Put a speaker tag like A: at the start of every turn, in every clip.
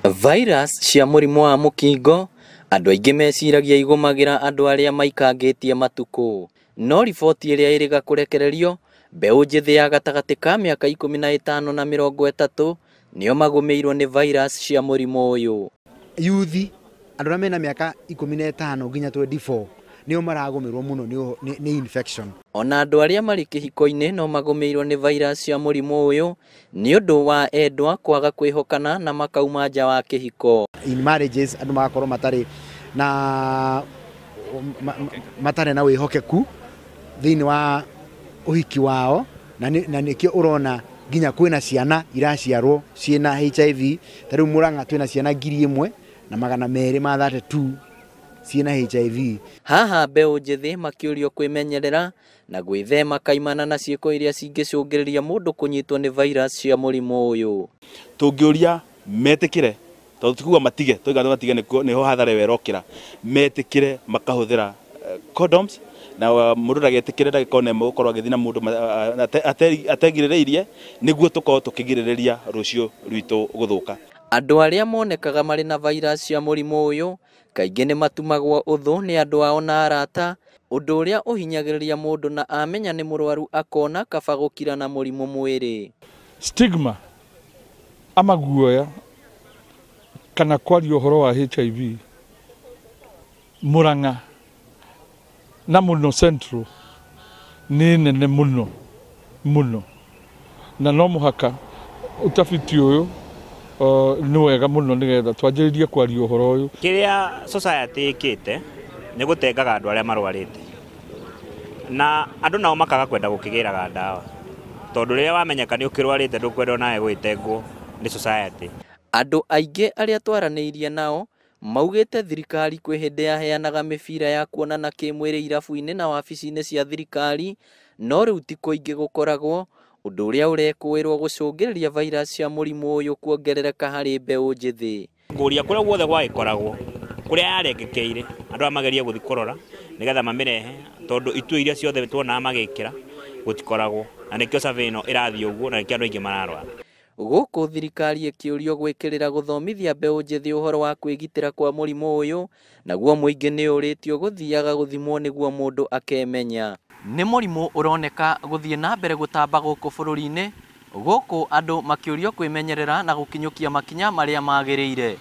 A: Virus cia mũrimũ wa mũkingo andũ aingĩ meciragia igũmagĩra andũ arĩa maikangĩtie matukũ. No riboti ĩrĩa ĩrĩga kũrekererio, mbeũ njĩthĩ ya gatagatĩ ka mĩaka 15 na 30 nĩo magũmĩirwo nĩ virus cia mũrimũ ũyũ.
B: Yuthi andũ arĩa mena mĩaka 15 nginya 24 nĩo maragũmĩrwo mũno nĩ infection.
A: Ona andũ arĩa marĩ kĩhiko-inĩ no magũmĩirwo nĩ virus cia mũrimũ ũyũ nĩ ũndũ wa endwa kwaga kwĩhokana na makauma nja wa kĩhiko.
B: In marriages andũ magakorwo matarĩ na matarĩ na wĩhokeku thĩinĩ wa ũhiki wao, na nĩkĩo ũrona nginya kwĩna ciana iraciarwo ciĩna HIV. Ta rĩu Murang'a twĩna ciana 1232 ciĩna HIV.
A: Haha mbeũ njĩthĩ makĩũrio kwĩmenyerera na gwĩthema kaimana na ciĩko iria cingĩcũngĩrĩria mũndũ kũnyitwo nĩ virus cia mũrimũ ũyũ.
C: Tũngĩũria metĩkĩre, tondũ ti kuga matige, tũiga matige nĩho hathara ĩyo ĩrokĩra, metĩkĩre makahũthĩra condoms, na mũndũ ndagetĩkĩre ndagĩkorwo nĩ mũgũkorwo agĩthiĩ na mũndũ ategirĩrĩirie, nĩguo tũkorwo tũkĩgirĩrĩria rũciũ rwitũ gũthũka.
A: Andũ arĩa monekaga marĩ na virus cia mũrimũ ũyũ kaingĩ nĩ matumagwo ũthũ nĩ andũ ao na arata, ũndũ ũrĩa ũhinyagĩrĩria mũndũ na amenya nĩ mũrwaru akona kaba gũkira na mũrimũ mwĩrĩ.
D: Stigma ama guoya kana kwaria ũhoro wa HIV Murang'a na mũno Central nĩ nene mũno mũno, na no mũhaka utafiti ũyũ nĩ wega mũno nĩgetha twanjĩrĩrie kwaria ũhoro ũyũ.
E: Kĩrĩa society ĩkĩte nĩ gũtengaga andũ arĩa marwarĩte, na andũ nao makaga kwenda gũkĩgĩraga ndawa, tondũ rĩrĩa wamenyeka nĩ ũkĩrwarĩte ndũkwenda onawe gwĩtengwo nĩ society.
A: Andũ aingĩ arĩa twaranĩirie nao maugĩte thirikari kwĩ hĩndĩ yaheanaga mĩbira ya kuonana kĩmwĩrĩ irabu-inĩ na wabici-inĩ cia thirikari, no rĩu ti kũingĩ gũkoragwo, ũndũ ũrĩa ũrekũĩrwo gũcũngĩrĩria virus cia mũrimũ ũyũ kuongerereka harĩ mbeũ njĩthĩ.
E: Ngũria kũrĩa guothe gwagĩkoragwo, kũrĩa yarengekeire, andũ aya magerie gũthiĩ kũrora nĩgetha mamĩrehe, tondũ ituo iria ciothe tuonaga magĩkĩra gũtikoragwo, na nĩkĩo survey ĩno ĩrathiĩ ũguo, na nĩkĩo andũ aingĩ mararwara.
A: Gũkũ thirikari ĩkĩũrio gwĩkĩrĩra gũthomithia mbeũ njĩthĩ ũhoro wa kwĩgitĩra kwa mũrimũ ũyũ, naguo mũingĩ nĩ ũrĩtio gũthiaga gũthimwo nĩguo mũndũ akemenya. Nĩ mũrimũ ũroneka gũthiĩ na mbere gũtamba gũkũ bũrũri-inĩ, gũkũ andũ makĩũrio kwĩmenyerera na gũkinyũkia makinya marĩa magĩrĩire.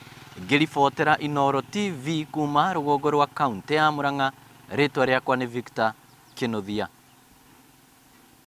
A: Ngĩribotera Inooro TV kuma rũgongo rwa kaunti ya Murang'a, rĩtwa rĩakwa nĩ Victor Kinuthia.